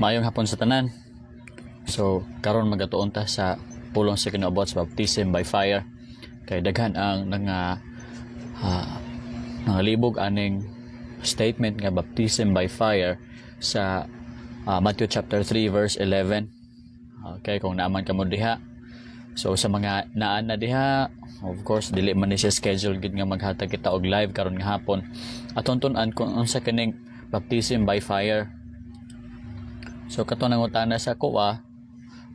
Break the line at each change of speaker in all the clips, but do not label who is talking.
Maayong hapon sa tanan. So, karon magatuon ta sa pulong sa Ginoo about sa baptism by fire. Kay daghan ang nangalibog aning statement nga baptism by fire sa Matthew chapter 3 verse 11. Okay, kung naaman kamo diha. So sa mga naan na diha, of course dili man ni siya schedule gid nga maghatag kita og live karon nga hapon. Atong tun-an kung unsa kining baptism by fire. So kato nangutana sa kuha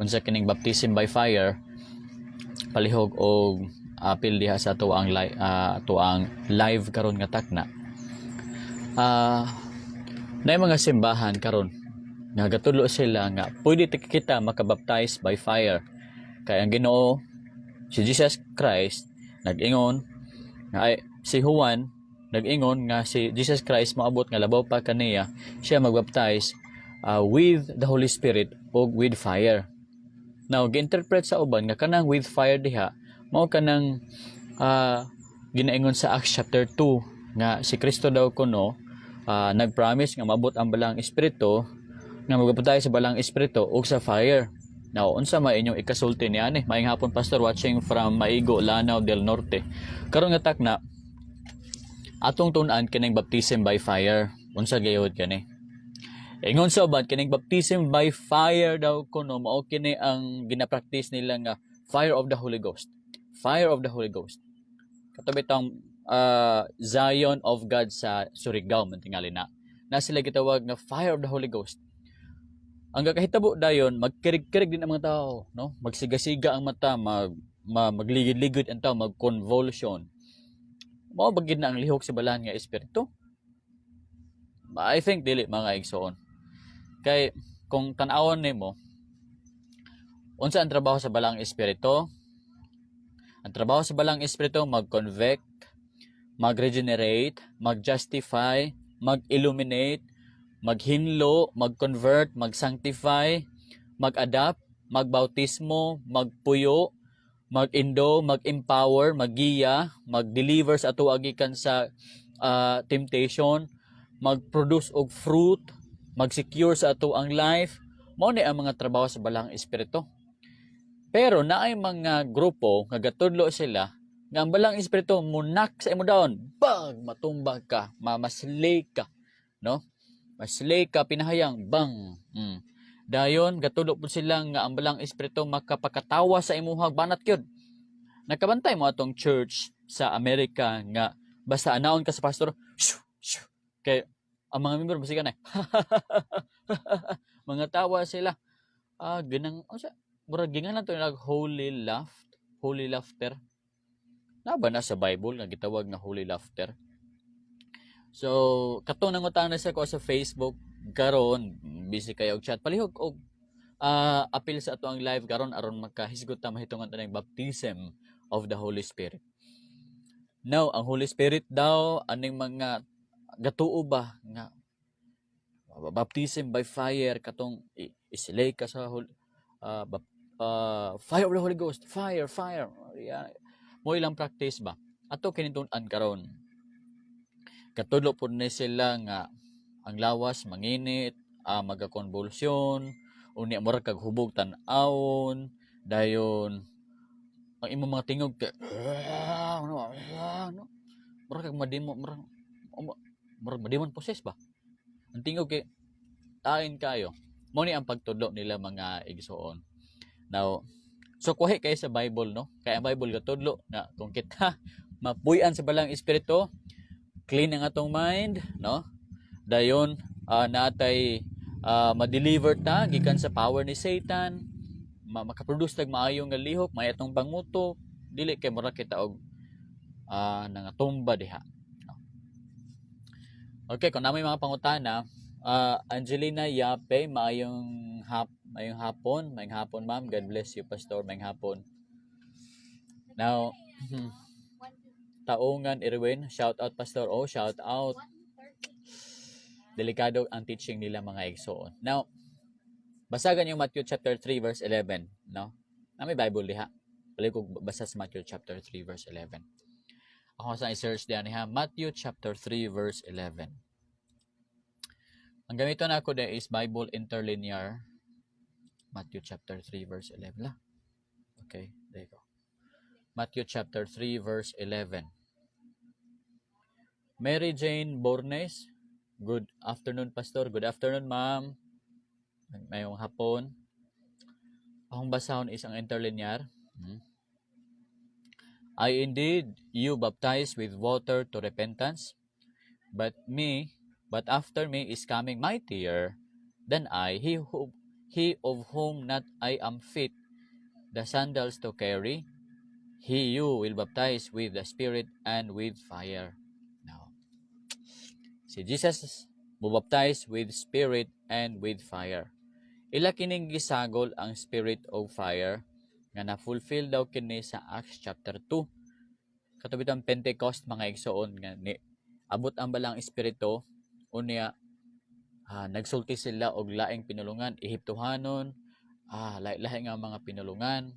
unsa kining baptism by fire, palihog og apil diha sa atoang live karon nga takna. Naay mga simbahan karon nga gatudlo sila nga pwede kita makabaptize by fire. Kay ang Ginoo si Jesus Christ nag-ingon nga, ay, si Juan nag-ingon nga si Jesus Christ moabot nga labaw pa kaniya, siya magbaptize with the Holy Spirit ug with fire. Now, gi-interpret sa uban nga kanang with fire diha mao kanang ginaingon sa Acts chapter 2 nga si Kristo daw kuno nag-promise nga maabot ang Balaang Espiritu, nga magbaptize sa Balaang Espiritu ug sa fire. Now, unsa may inyong ikasulti niya ani? Maayong hapon, Pastor, watching from Maigo, Lanao del Norte. Karon nga takna, atong tun-an kining baptism by fire. Unsa gayud kani? Ingon sa uban, kining baptism by fire daw kuno mao kini ang ginapractice nila nga fire of the Holy Ghost. Fire of the Holy Ghost. Kato bitang Zion of God sa Surigao man tingali na. Na sila gitawag nga fire of the Holy Ghost. Ang gakahitabo dayon, magkirig-kirig din ang mga tao, no? Magsiga-siga ang mata, magligid-ligid ang tao, mag-convulsion. Mao ba gid na ang lihok sa Balahan nga Espiritu? I think dili, mga igsoon. Kay kung tan-awon nimo unsa ang trabaho sa Balaang Espiritu? Ang trabaho sa Balaang Espiritu, mag-convict, mag-regenerate, mag-justify, mag-illuminate, maghinlo, mag-convert, mag-sanctify, mag-adapt, magbautismo, magpuyo, mag-endow, mag-empower, maggiya, mag-deliver sa ato gikan sa temptation, mag-produce og fruit, mag-secure sa ato ang life. Mao ni ang mga trabaho sa Balaang Espiritu. Pero naay mga grupo nga gatudlo sila nga ang Balaang Espiritu munak sa imo daon, bag matumba ka, mamaslay ka, no? Maslay ka pinahayang bang. Dayon gatudlo pud sila nga ang Balaang Espiritu makapakatawa sa imuhang banat gyud. Nakabantay mo atong church sa Amerika nga basta anaon ka sa pastor, shoo, shoo. Kay ang mga member basigan na mga tawa sila. Ah, ginang unsa, murag gingan to nag holy laugh, holy laughter. Na ba na sa Bible nga gitawag nga holy laughter? So, katong nangutana sa ko sa Facebook karon, busy kayo og chat. Palihog og apil sa ato ang live karon aron makahisgot ta mahitungan ta ng baptism of the Holy Spirit. Now, ang Holy Spirit daw aning mga gatuo ba nga baptism by fire, katong isilay ka sa fire of the Holy Ghost, fire, fire. Yeah. Mo ilang practice ba? Ato kinitun-an karon. Katudlo pud ni sila nga ang lawas manginit, magakonbulsyon, unya murag kag hubog tan-awon, dayon ang imong mga tingog kay ano, ano, murag kag mademo, murag mademon possess ba? Ang tingog kay tain kayo. Mo ni ang pagtudlo nila, mga igsoon. Now, so kuhi kay sa Bible, no? Kay ang Bible gatudlo na kung kita mapuy-an sa Balaang Espiritu, clean ang atong mind, no? Dayon naatay ma-deliver ta gikan sa power ni Satan, makaproduce tag maayo nga lihok, may atong panguto, dili kay mura kita og nangatumba diha. No? Okay, kung naa moy mga pangutana, Angelina Yape, maayong hapon, maayong hapon, ma'am. God bless you, Pastor, maayong hapon. Now, Taungan Irwin, shout out, Pastor. Oh, shout out. Delikado ang teaching nila, mga igsoon. Now, basagan yung Matthew chapter 3 verse 11, no? Na may Bible diha. Balik ko basa sa Matthew chapter 3 verse 11. Ako sa i-search diyan ha, Matthew chapter 3 verse 11. Ang gamiton nako de is Bible Interlinear. Matthew chapter 3 verse 11 la. Okay, there you go. Matthew chapter 3 verse 11. Mary Jane Bornes, good afternoon, Pastor. Good afternoon, ma'am. Mayong hapon. Akong basahon is ang Interlinear. I indeed you baptize with water to repentance, but after me is coming mightier than I, he of whom not I am fit the sandals to carry, he you will baptize with the Spirit and with fire. Now, si Jesus mo baptize with Spirit and with fire. Ila kining gisagol ang Spirit of fire nga na-fulfill daw kini sa Acts chapter 2. Kato bitang Pentecost, mga igsoon, nga ni abot ang Balaang Espiritu, unya nagsulti sila og laing pinulungan, Ehiptohanon, lahi-lahi nga mga pinulungan.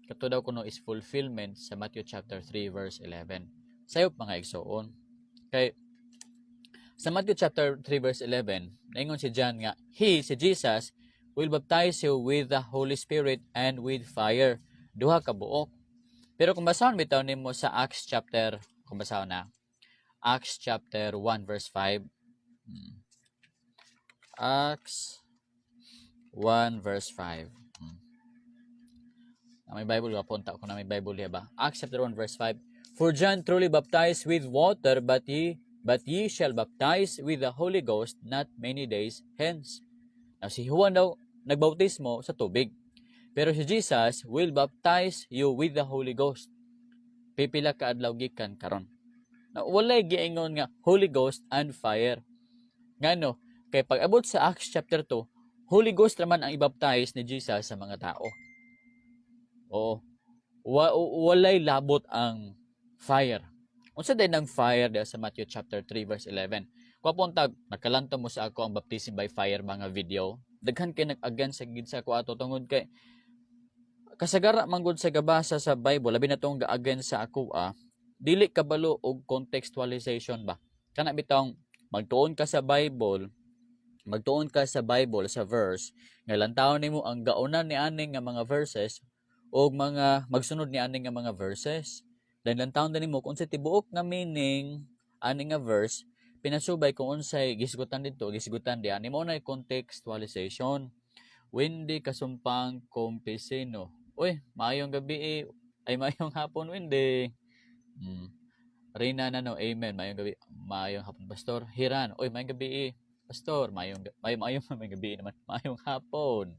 Kato daw kuno is fulfillment sa Matthew chapter 3 verse 11. Sayop, mga igsoon. Kay sa Matthew chapter 3 verse 11, naingon si John nga he, si Jesus, will baptize you with the Holy Spirit and with fire. Duha ka buok. Pero kung basahon bitaw nimo sa Acts chapter, kung basahon na, Acts chapter 1 verse 5. Acts 1 verse 5. Na may Bible ba? Punta ko na may Bible diya ba? Acts chapter 1 verse 5. For John truly baptized with water, but ye shall baptize with the Holy Ghost not many days hence. Now, si Juan daw nagbautismo sa tubig. Pero si Jesus will baptize you with the Holy Ghost. Pipila ka adlaw gikan karon. Na walay giingon nga Holy Ghost and fire. Ngano? Kay pag abot sa Acts chapter 2, Holy Ghost naman ang ibaptize ni Jesus sa mga tao. Oo. Walay labot ang fire. Unsa din ang fire diha sa Matthew chapter 3 verse 11? Kuha tag nakalanto mo sa ako ang baptism by fire mga video. Daghan kay nag-against sa gid sa ako ato tungod kay kasagara manggod sa gabasa sa Bible, labi na tong ga-against sa ako dili kabalo og contextualization ba. Kana bitawng magtuon ka sa Bible, magtuon ka sa Bible sa verse nga lantawon nimo ang gauna ni ani nga mga verses o mga magsunod ni ani nga mga verses. Then lantawon din nimo kung sa tibuok nga meaning ani nga verse pinasubay kung unsay gisgutan dito, gisgutan diha. Mao na contextualization. Wendy Kasumpang Kompesino. Uy, maayong gabi eh. Ay, maayong hapon, Wendy. Rina na no, amen. Maayong gabi, maayong hapon, Pastor. Hiran, uy, maayong gabi eh. Pastor, maayong gabi naman. Maayong hapon.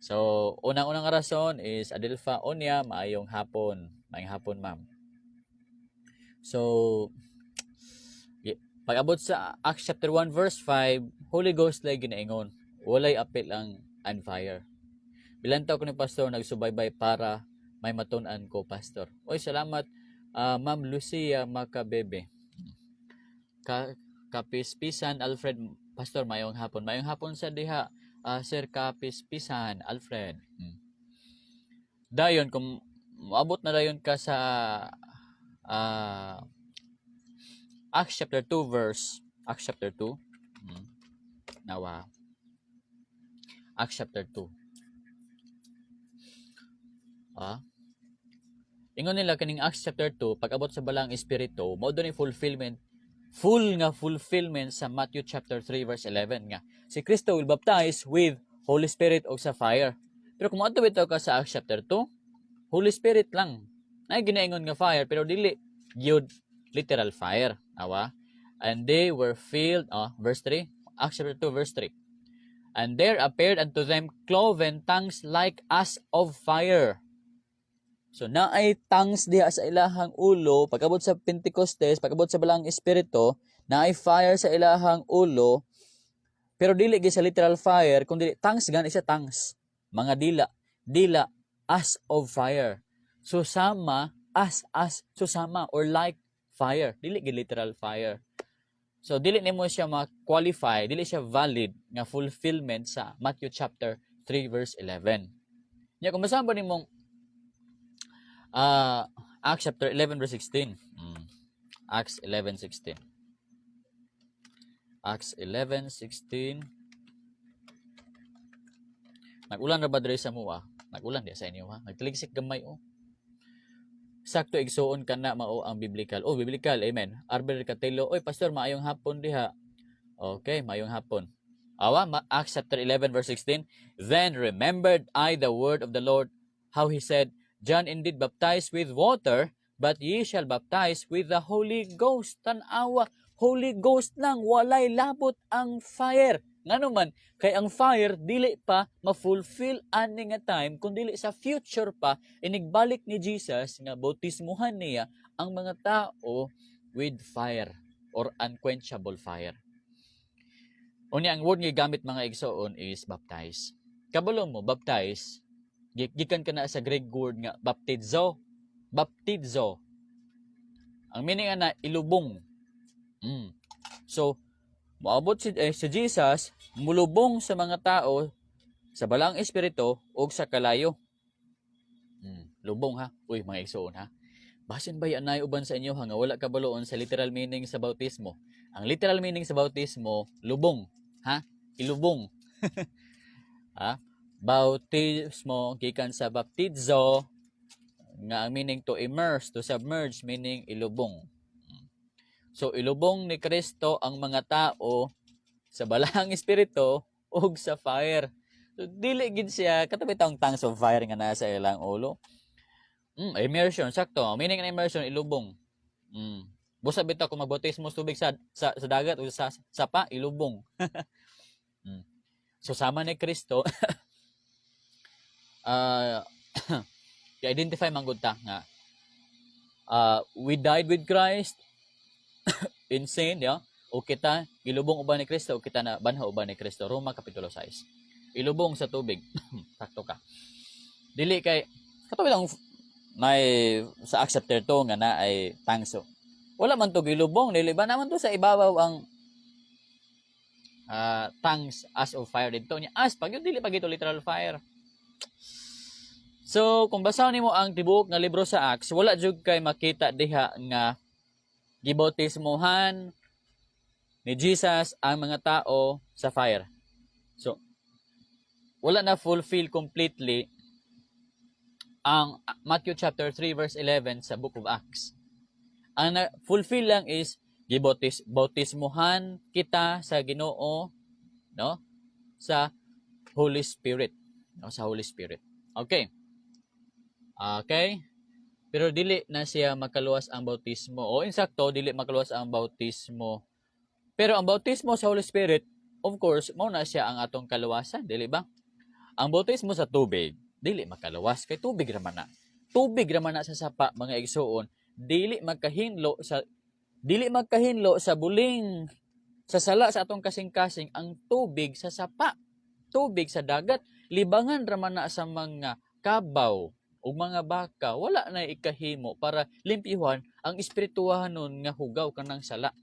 So, unang-unang rason is Adelfa Onya, maayong hapon. Maayong hapon, ma'am. So, pag abot sa Acts chapter 1 verse 5, Holy Ghost lay ginaingon. Walay apil ang and fire. Bilantaw ko ni Pastor nagsubaybay para may matun-an ko, Pastor. Oy, salamat, Ma'am Lucia Macabebe. Kapispisan Alfred, Pastor, mayong hapon. Mayong hapon sa diha, Sir Kapispisan Alfred. Dayon kung moabot na dayon ka sa Acts chapter 2 verse Acts chapter 2. Nawa. Acts chapter 2. Ingon nila kaning Acts chapter 2, pag abot sa Balaang Espiritu, mao ni fulfillment, full nga fulfillment sa Matthew chapter 3 verse 11 nga si Kristo will baptize with Holy Spirit o sa fire. Pero kung moadto bitaw ka sa Acts chapter 2, Holy Spirit lang. Nay ginaingon nga fire pero dili gyud literal fire. Awa? And they were filled, verse 3, Acts chapter 2 verse 3. And there appeared unto them cloven tongues like as of fire. So naay tongues diha sa ilahang ulo, pag-abot sa Pentecostes, pag-abot sa Balaang Espiritu, naay fire sa ilahang ulo, pero dili gyud sa literal fire, kundi tongues gani siya, tongues. Mga dila, dila as of fire. So sama as so sama or like fire, dili gyud literal fire. So dili nimo siya ma-qualify, dili siya valid nga fulfillment sa Matthew chapter 3 verse 11. Nya kung basahan ba nimong Acts chapter 11 verse 16. Acts 11:16. Acts 11:16. Nag-ulan ra ba diri sa mua? Nag-ulan di sa inyo, ha? Nagtaligsik gamay, oh. Sakto, igsuon, kana mao ang biblical. Oh, biblical, amen. Arbel Catelo, oy pastor, maayong hapon diha. Okay, maayong hapon. Awa, Acts chapter 11 verse 16. "Then remembered I the word of the Lord, how he said, 'John indeed baptized with water, but ye shall baptize with the Holy Ghost.'" Tan-awa, Holy Ghost lang, walay labot ang fire. Ngano man, kay ang fire dili pa ma-fulfill ani nga time kung dili sa future pa, inigbalik ni Jesus nga bautismuhan niya ang mga tao with fire or unquenchable fire. Unya, ang word nga gamit, mga igsoon, is baptize. Kabalo mo, baptize, gikan ka na sa Greek word nga baptizo. Baptizo. Ang meaning ana, ilubong. So, moabot si Jesus, mulubong sa mga tao sa Balaang Espiritu ug sa kalayo. Lubong, ha. Uy, mga igsoon, ha. Basin ba anay uban sa inyo, ha, nga wala kabaloon sa literal meaning sa bautismo? Ang literal meaning sa bautismo, lubong, ha? Ilubong. Ha? Bautismo gikan sa baptizo nga ang meaning to immerse, to submerge, meaning ilubong. So ilubong ni Kristo ang mga tao sa Balaang Espiritu ug sa fire. So dili gid siya kato bitawng tongues of fire nga naa sa ilang ulo. Immersion, sakto. Meaning ng immersion, ilubong. Busa bitaw kung magbautismo sa tubig sa dagat o sa sapa, ilubong. So sama ni Kristo, i-identify man gud ta nga we died with Christ in sin, yeah? O kita gilubong uban ni Kristo o kita na banhaw uban ni Kristo. Roma kapitulo 6. Ilubong sa tubig. Sakto ka. Dili kay kato lang may sa Acts chapter 2 nga na ay tangso. Wala man to gilubong, dili ba naman to sa ibabaw ang tongues as of fire dito niya. As pag yun, dili pa gito literal fire. So, kung basahon nimo ang tibuok nga libro sa Acts, wala jud kay makita diha nga gibautismohan ni Jesus ang mga tao sa fire. So, wala na fulfill completely ang Matthew chapter 3 verse 11 sa Book of Acts. Ang na fulfill lang is gibautis bautismohan kita sa Ginoo, no, sa Holy Spirit, no, sa Holy Spirit. Okay. Okay? Pero dili na siya makaluwas ang bautismo. O insakto, dili makaluwas ang bautismo. Pero ang bautismo sa Holy Spirit, of course, mao na siya ang atong kaluwasan, dili ba? Ang bautismo sa tubig, dili makaluwas kay tubig ra man na. Tubig ra man na sa sapa, mga igsuon, dili magkahinlo sa buling sa sala sa atong kasing-kasing ang tubig sa sapa, tubig sa dagat, libangan ra man na sa mga kabaw ug mga baka, wala na ikahimo para limpyuhan ang espirituhanon nga hugaw kanang sala.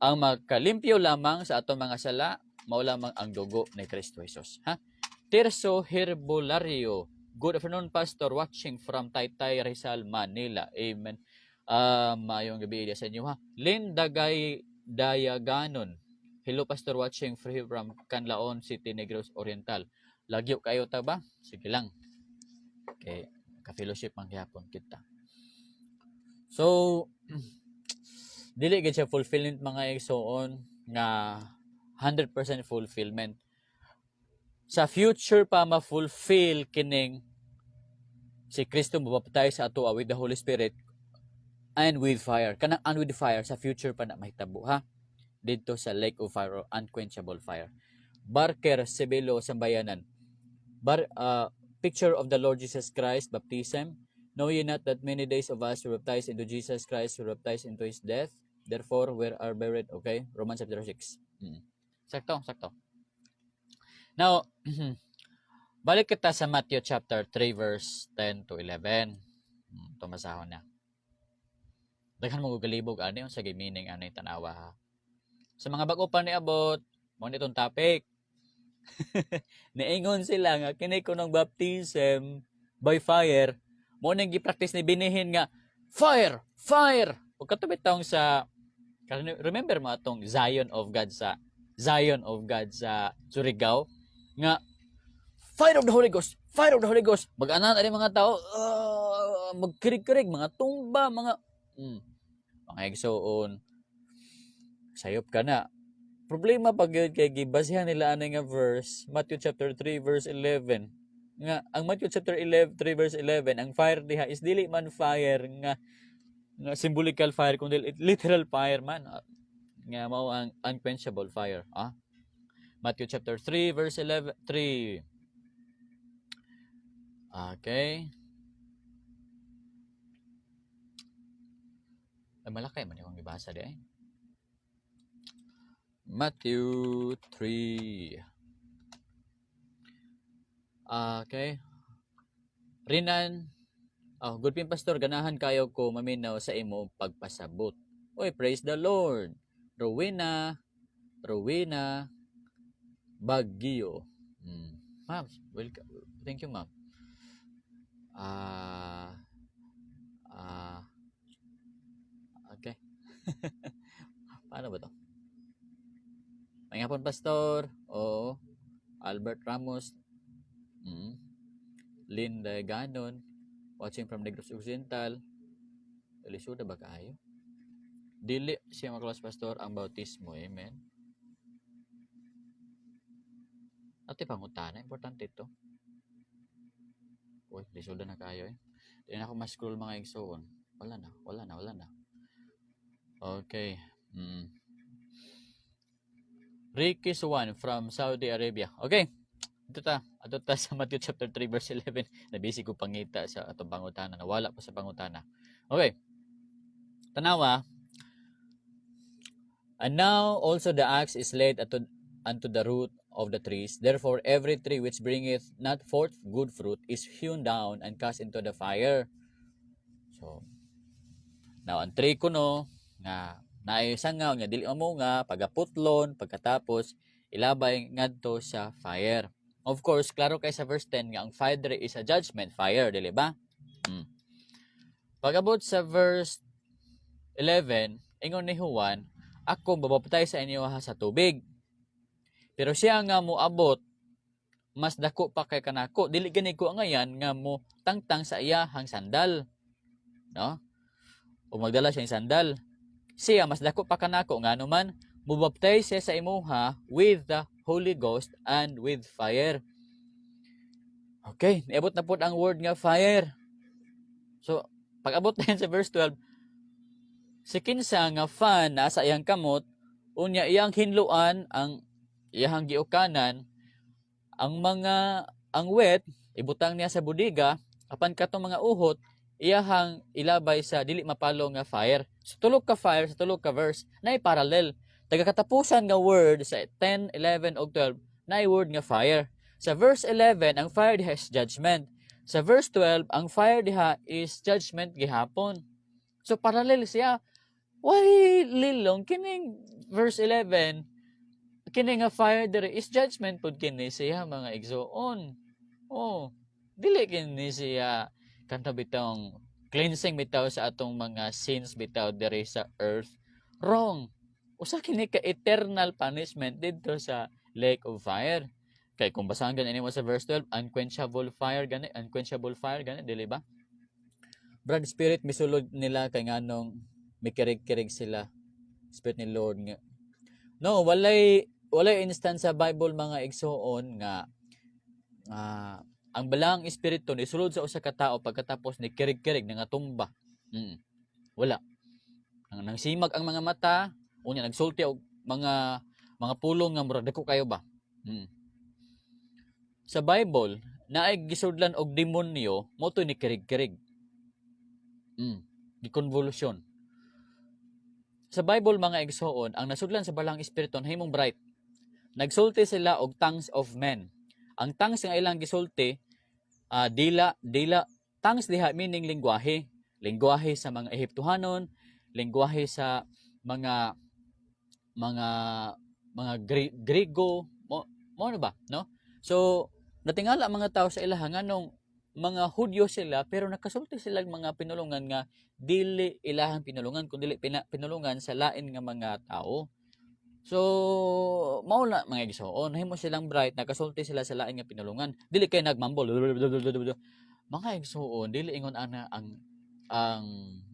Ang makalimpyo lamang sa atong mga sala, mao lamang ang dugo ni Kristo Jesus. Ha? Tirso Herbolario. "Good afternoon, Pastor. Watching from Taytay, Rizal, Manila." Amen. Maayong gabi sa inyo, ha. Linda Gay Dayaganon. "Hello, Pastor, watching free from Canlaon City, Negros Oriental." Lagyo kayo ta ba? Sige lang. Okay, ka-fellowship man gihapon kita. So, dili gid siya fulfillment, mga igsoon, nga 100% fulfillment. Sa future pa ma-fulfill kining si Kristo mabaptize sa ato with the Holy Spirit and with fire. Kanang "and with fire", sa future pa na mahitabo, ha. Didto sa lake of fire or unquenchable fire. Barker Sebelo Sambayanan. Bar "Picture of the Lord Jesus Christ baptism. Know ye not that many days of us were baptized into Jesus Christ were baptized into his death? Therefore, we are buried." Okay? Romans chapter 6. Sakto, sakto. Now, balik kita sa Matthew chapter 3 verse 10 to 11. Tumasahon na. Daghan mo galibog ani unsa gay meaning ani, tanawa, ha. Sa mga bag-o pa niabot, mao ni itong topic. Niingon sila nga kini kunong baptism by fire mo nang gi-practice ni Benny Hinn nga fire, fire. Ug kato bitawng sa Remember mo atong Zion of God sa Surigao nga "Fire of the Holy Ghost, fire of the Holy Ghost." Mag-anan ani mga tao, magkirig-kirig, mga tumba, mga igsoon. Sayop ka na. Problema pag yun kay gibasihan nila ani nga verse, Matthew chapter 3 verse 11. Nga ang Matthew chapter 11, 3 verse 11, ang fire diha is dili man fire nga symbolical fire kundi literal fire man nga mao ang unquenchable fire, ah. Matthew chapter 3 verse 11 3. Okay. Ay, malaki man akong gibasa di ay. Matthew 3. Okay. Rinan, oh, good pin pastor, ganahan kayo ko maminaw sa imo pagpasabot. Oy, praise the Lord. Rowena, Rowena Baguio. Ma'am, welcome. Thank you, ma'am. Ah, ah, okay. Paano ba to? May hapon, Pastor. Oo. Albert Ramos. Linda Ganon. Watching from Negros Occidental. Lisuda ba kaayo? Dili siya maklas, Pastor, ang bautismo. Amen. Ate pangutana, importante ito. Uy, lisuda na kayo eh. Di na ako ma-scroll, mga igsoon. Wala na, wala na, wala na. Okay. Ricky Suwan from Saudi Arabia. Okay. Ito ta. Ato ta sa Matthew chapter 3 verse 11. Nabisi ko pangita sa atong pangutana. Nawala pa sa pangutana. Okay. Tanawa. "And now also the axe is laid unto the root of the trees. Therefore every tree which bringeth not forth good fruit is hewn down and cast into the fire." So, now ang tree kuno nga naay sangaw nga dili mamunga, pagaputlon, pagkatapos ilabay ngadto sa fire. Of course, klaro kay sa verse 10 nga ang fire diri is a judgment fire, dili ba? Pag-abot sa verse 11, ingon ni Juan, "Ako mabaptize sa inyo ha sa tubig. Pero siya nga moabot, mas dako pa kay kanako. Dili gani ko angayan nga mo tangtang sa iyahang sandal." No? O magdala siya yung sandal. Siya mas dako pa kanako, ngano man mubaptize siya sa imuha with the Holy Ghost and with fire. Okay, niabot na pud ang word nga fire. So, pag-abot na yan sa verse 12, si kinsa nga fan naa sa iyang kamot, unya iyang hinluan ang iyang giukanan, ang mga ang wheat ibutang niya sa budiga, apan katong mga uhot iyahang ilabay sa dili mapalo nga fire. Sa tulo ka fire, sa tulo ka verse, naay parallel. Taga katapusan nga word sa 10, 11 ug 12, naay word nga fire. Sa verse 11, ang fire diha is judgment. Sa verse 12, ang fire diha is judgment gihapon. So parallel siya. Why lilong kining verse 11, kini nga fire diri is judgment pud kini siya, mga igsoon? Oh, dili kini siya kanto bitong cleansing bitaw sa atong mga sins bitaw diri sa earth. Wrong. Usa kini ka eternal punishment didto sa lake of fire. Kay kung basahan gani nimo sa verse 12, unquenchable fire gani, unquenchable fire gani, dili ba? Brad, spirit misulod nila kay nganong mikirig-kirig sila. Spirit ni Lord nga. No, walay instance sa Bible, mga igsoon, nga ang balaang espiritu ni sulod sa usa ka tawo, pagkatapos ni kirig-kirig, nangatumba. Wala. Nang simag ang mga mata, unya nagsulti og mga pulong nga murag dako kayo ba? Sa Bible, naay gisudlan og demonyo, mo to ni kirig-kirig. Gikonvolusyon. Sa Bible, mga igsoon, ang nasudlan sa balaang espiritu nahimong bright. Nagsulti sila og tongues of men. Ang tongues nga ilang gisulti, dila dila tongues diha meaning lingwahe. Lingwahe sa mga Ehiptohanon, lingwahe sa mga Griego, mo ano ba, no? So, natingala ang mga tao sa ilaha nganong Mga Hudyo sila pero nakasulti sila mga pinulungan nga dili ilahang pinulungan kun dili pinulungan sa lain nga mga tao. So, mao na, mga igsoon, nahimo silang bright, nakasulti sila sa lain nga pinulungan. Dili kay nagmumble. Mga igsoon, dili ingon ana ang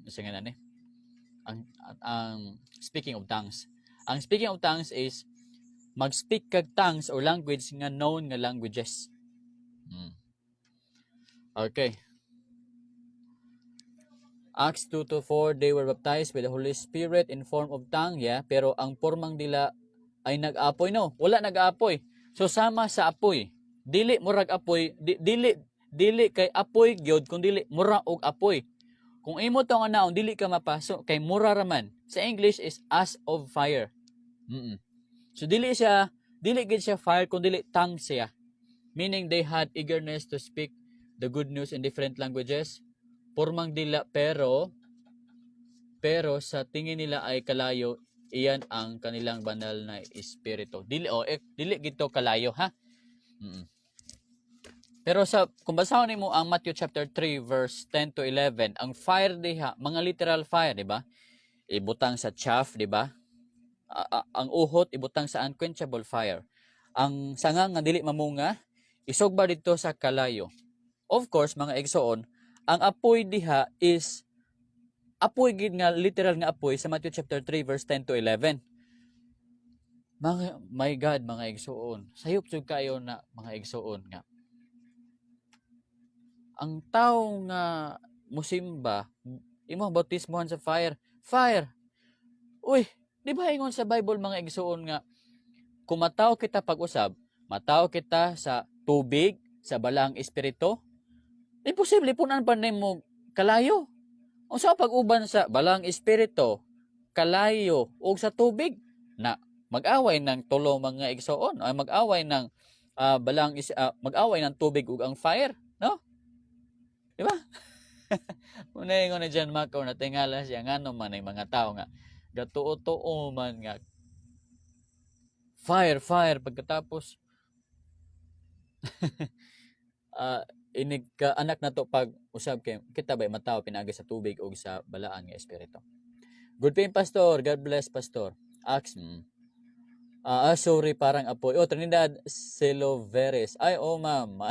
sa nga ni ang speaking of tongues. Ang speaking of tongues is mag-speak kag tongues or language nga known nga languages. Okay. Acts 2 to 4, they were baptized by the Holy Spirit in form of tongue, yeah, pero ang pormang dila ay nag-apoy, no? Wala nag-apoy. So sama sa apoy. Dili murag apoy, dili kay apoy gyud kung dili mura og apoy. Kung imo tong anaon, dili ka mapaso kay mura raman. Sa English is "as of fire." So dili gid siya fire kung dili tongue siya. Meaning they had eagerness to speak the good news in different languages. Pormang dila pero sa tingin nila ay kalayo, iyan ang kanilang banal na espiritu. Dili oh, eh, dili gito kalayo ha. Pero sa kung basahon nimo ang Matthew chapter 3 verse 10 to 11, ang fire diha, mga literal fire, di ba? Ibutang sa chaff, di ba? Ang uhot ibutang sa unquenchable fire. Ang sanga nga dili mamunga, isugba dito sa kalayo. Of course, mga igsoon, ang apoy diha is apoy gid nga literal nga apoy sa Matthew chapter 3 verse 10 to 11. Mga my God, mga igsoon, sayop jud kayo na, mga igsoon, nga ang tao nga musimba imo bautismohan sa fire. Fire. Uy, di ba ingon sa Bible, mga igsoon, nga kung matawo kita pag-usab, matawo kita sa tubig, sa balaang espiritu? Imposible punan pa nimo kalayo. Unsa pag-uban sa balaang espiritu, kalayo ug sa tubig na mag-away ng tulo, mga igsoon, ay mag-away ng mag-away ng tubig ug ang fire, no? Di ba? Muna ingon ni John Maco na tingala siya ngano man ay mga tao nga gatuo-tuo man nga fire, fire, pagkatapos inig ka anak na to pag usab kay kita bay matawo pinaagi sa tubig ug sa balaan nga espiritu. Good PM, Pastor. God bless, Pastor. Ax. Sorry, parang apoy. Oh, Trinidad Celoveres. Ay, oh, ma'am.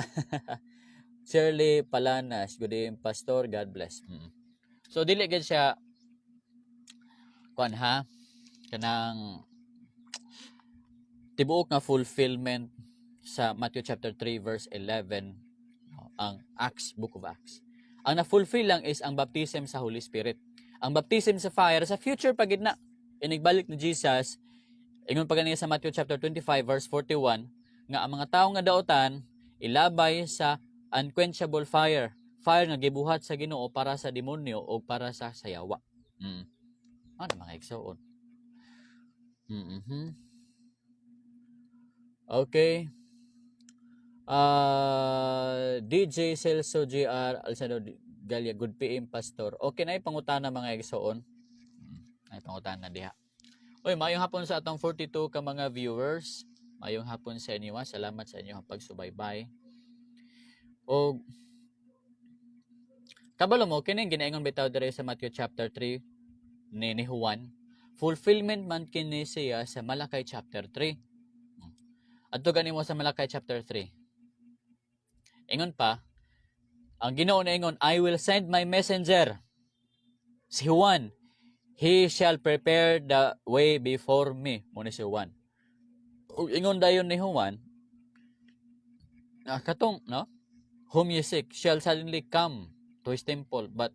Shirley Palanas. Good evening, Pastor. God bless. So dili gid siya kuan ha, kanang tibuok nga fulfillment sa Matthew chapter 3 verse 11, no, ang Acts, Book of Acts. Ang na-fulfill lang is ang baptism sa Holy Spirit. Ang baptism sa fire sa future pa gid na. Inigbalik ni Jesus, ingon pa ganiya sa Matthew chapter 25 verse 41 nga ang mga tawo nga daotan ilabay sa unquenchable fire. Fire nga gibuhat sa Ginoo para sa demonyo o para sa sayawa. Ano, mga igsoon? Okay. DJ Celso GR Alessandro Galia, good PM, Pastor. Okay na pangutana, mga igsoon. Ay pangutana diha. Uy, maayong hapon sa atong 42 ka mga viewers. Maayong hapon sa inyo, ha. Salamat sa inyong pagsubaybay. O kabalo mo kini ginaingon bitaw diri sa Matthew chapter 3 ni Juan. Fulfillment man kini siya sa Malakay chapter 3. Adto gani mo sa Malakay chapter 3. Ingon pa, ang Ginoo na ingon, "I will send my messenger," si Juan. "He shall prepare the way before me." Mo ni si Juan. Ug ingon dayon ni Juan, katong, no? "Whom ye seek shall suddenly come to his temple, but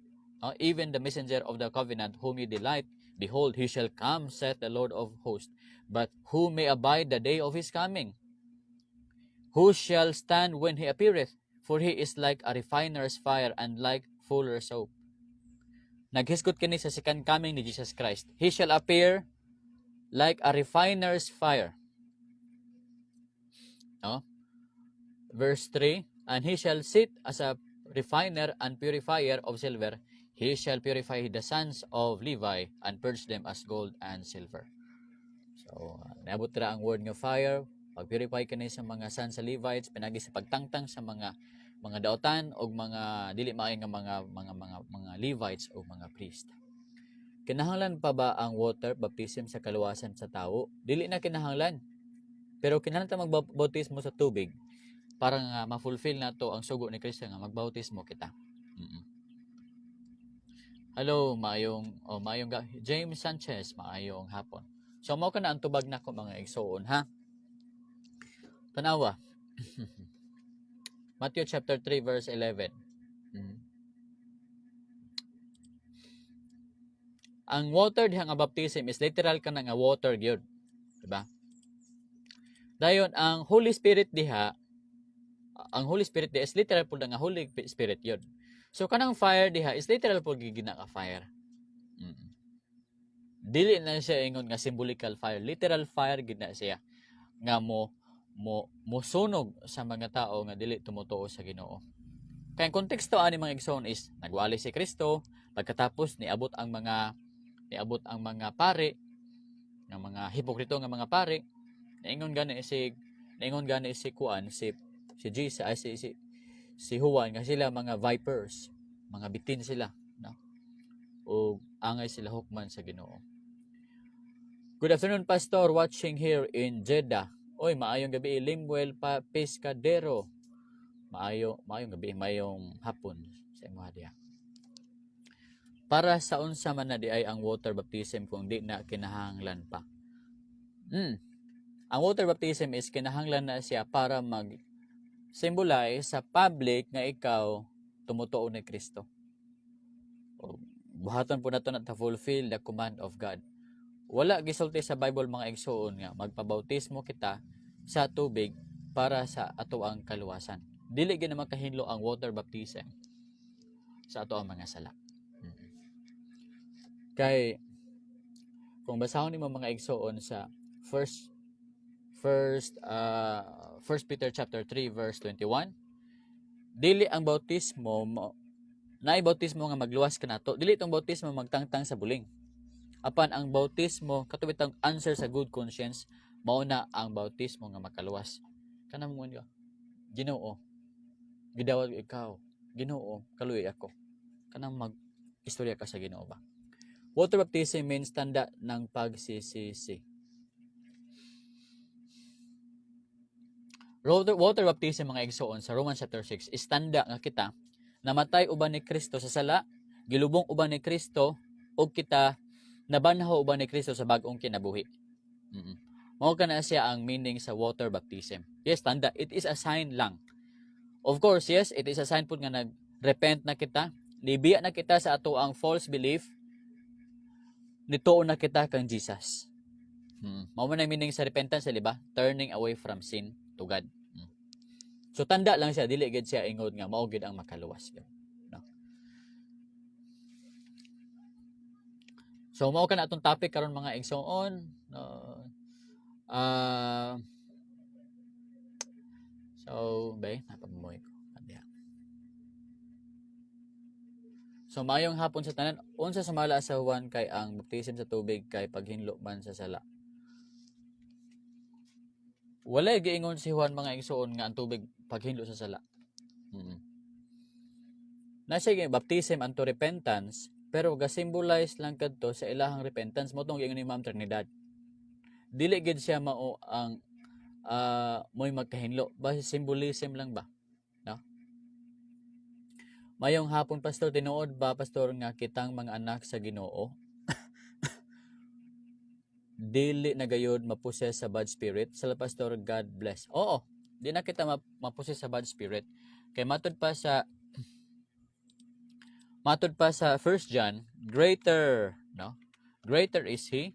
even the messenger of the covenant whom ye delight, behold, he shall come, saith the Lord of hosts. But who may abide the day of his coming? Who shall stand when he appeareth? For he is like a refiner's fire and like fuller's soap." Naghisgot kini sa second coming ni Jesus Christ. He shall appear like a refiner's fire. No? Verse 3, "And he shall sit as a refiner and purifier of silver. He shall purify the sons of Levi and purge them as gold and silver." So, naabot ra ang word nga fire, pag-purify kini sa mga sons sa Levites, pinagi sa pagtangtang sa mga Mga daotan og mga dili maayo nga mga Levites o mga priest. Kinahanglan pa ba ang water baptism sa kaluwasan sa tao? Dili na kinahanglan. Pero kinahanglan ta magbautismo sa tubig para nga ma-fulfill nato ang sugo ni Kristo nga magbautismo kita. Hello, maayong oh, maayong James Sanchez, maayong hapon. So mao kana ang tubag nako, mga igsoon, ha. Tanawa. Matthew chapter 3 verse 11. Ang water diha nga baptism is literal kana nga water gyud, diba? Dayon ang Holy Spirit diha, ang Holy Spirit diha is literal pud nga Holy Spirit yun. So kanang fire diha is literal pud gina ka fire. Dili na siya ingon nga symbolical fire, literal fire gid na siya nga mo mosunog sa mga tao nga dili tumutuo sa Ginoo. Kay ang konteksto ani, mga igsoon, is nagwali si Kristo, pagkatapos niabot ang mga pari, nga mga hipokrito nga mga pari, naingon gani si kuan si si Jesus ay si si si Juan nga sila mga vipers, mga bitin sila, no? O angay sila hukman sa Ginoo. Good afternoon, Pastor, watching here in Jeddah. Oy, maayong gabi, Limuel pa Pescadero. Maayong gabi, maayong hapon sa imo diha. Para sa unsa man na di ay ang water baptism kung di na kinahanglan pa? Ang water baptism is kinahanglan na siya para mag symbolize sa public nga ikaw tumutuo ni Kristo. O, buhaton po nato na to fulfill the command of God. Wala gisulti sa Bible, mga igsoon, nga magpabautismo kita sa tubig para sa ato ang kaluwasan. Dili gyud naman kahinlo ang water baptism sa ato ang mga sala. Kay kung basahon nimo, mga igsoon, sa first Peter chapter 3 verse 21, dili ang bautismo mo naay bautismo nga magluwas kanato. Dili itong bautismo magtangtang sa buling, apan ang bautismo kato bitang answer sa good conscience, mao na ang bautismo nga makaluwas. Kanang mo nga, "Ginoo, gidawat ko ikaw. Ginoo, kaluoy ako." Kanang mag istorya ka sa Ginoo ba. Water baptism means tanda ng pagsisisi. Water baptism, mga igsoon, sa Romans chapter 6 is tanda nga kita namatay uban ni Kristo sa sala, gilubong uban ni Kristo ug kita nabanhaw uban ni Kristo sa bag-ong kinabuhi. Mao kana siya ang meaning sa water baptism. Yes, tanda, it is a sign lang. Of course, yes, it is a sign pud nga nag-repent na kita, nibiya na kita sa ato ang false belief, nituo na kita kang Jesus. Mao man ang meaning sa repentance, di ba? Turning away from sin to God. So tanda lang siya, dili gid siya ingod nga mao gid ang makaluwas gyud. No? So mao kana atong topic karon, mga igsoon. No? So, bay, napamuhay ko. Adiya. So maayong hapon sa tanan. Unsa sumala sa Juan kay ang baptism sa tubig kay paghinlo man sa sala? Wala giingon si Juan, mga igsoon, nga ang tubig paghinlo sa sala. Nasa baptism unto repentance, pero ga-symbolize lang kadto sa ilahang repentance mo tong giingon ni Ma'am Trinidad. Dili gid siya mao ang mo'y magkahinlo. Ba symbolism lang ba? No? Mayong hapon, Pastor. Tinuod ba, Pastor, nga kitang mga anak sa Ginoo dili na gayod ma-possess sa bad spirit? Sala, Pastor, God bless. Oo, di na kita ma-possess sa bad spirit. Kay matud pa sa 1 John, greater, no? Greater is he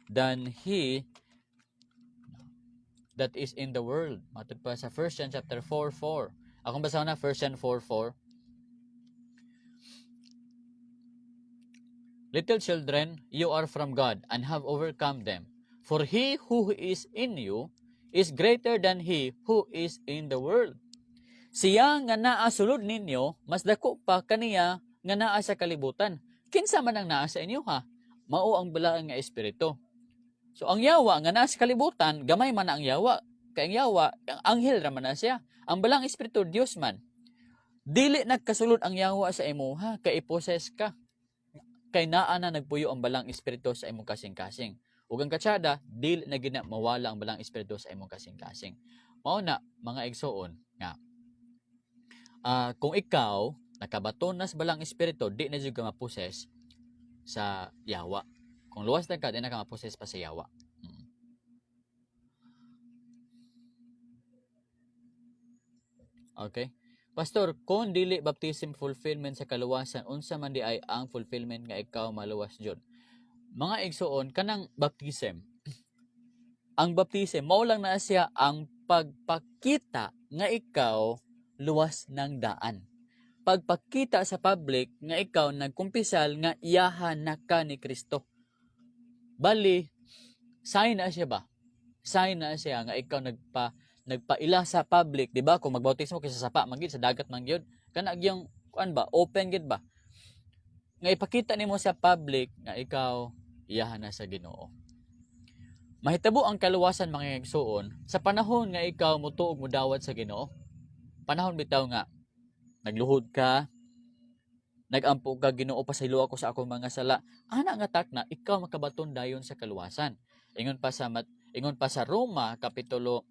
than he that is in the world. Matud pa sa 1 John chapter 4:4. Akong basahon na 1 John 4:4. Little children, you are from God and have overcome them. For he who is in you is greater than he who is in the world. Siya nga naa sulod ninyo, mas dako pa kaniya nga naa sa kalibutan. Kinsa man ang naa sa inyo, ha? Mao ang balaan nga espiritu. So ang yawa nga naa sa kalibutan, gamay man ang yawa. Kay ang yawa, ang anghel raman na siya. Ang Balaang Espiritu, Dios man. Dili nagkasulod ang yawa sa imuha kay i-possess ka. Kay naa na nagpuyo ang Balaang Espiritu sa imong kasing-kasing. Ug ang katsada, dili na gina mawala ang Balaang Espiritu sa imong kasing-kasing. Mao na, mga igsoon, nga kung ikaw nakabaton na sa Balaang Espiritu, di na jud ka ma-possess sa yawa. Kung luwas na ka, di na ka ma-possess pa sa yawa. Okay? Pastor, kung dili baptism fulfillment sa kaluwasan, unsa man di ay ang fulfillment nga ikaw maluwas jud? Mga igsoon, kanang baptism. Ang baptism, mao lang na siya ang pagpakita nga ikaw luwas ng daan. Pagpakita sa public nga ikaw nagkumpisal nga iyahan na ka ni Kristo. Bali, sign na siya ba? Sign na siya nga ikaw nagpaila sa public, di ba? Kung magbautismo kaysa sapa man gyud, sa dagat man gyud, kana gyung kuan ba, open gyud ba? Nga ipakita nimo sa public nga ikaw iyahan na sa Ginoo. Mahitabo ang kaluwasan, mga igsoon, sa panahon nga ikaw mutuog, mudawat sa Ginoo. Panahon bitaw nga nagluhod ka, nagampo ka, "Ginoo, pasaylo ako sa akong mga sala." Ana nga takna ikaw makabaton dayon sa kaluwasan. Ingon pa sa Roma kapitulo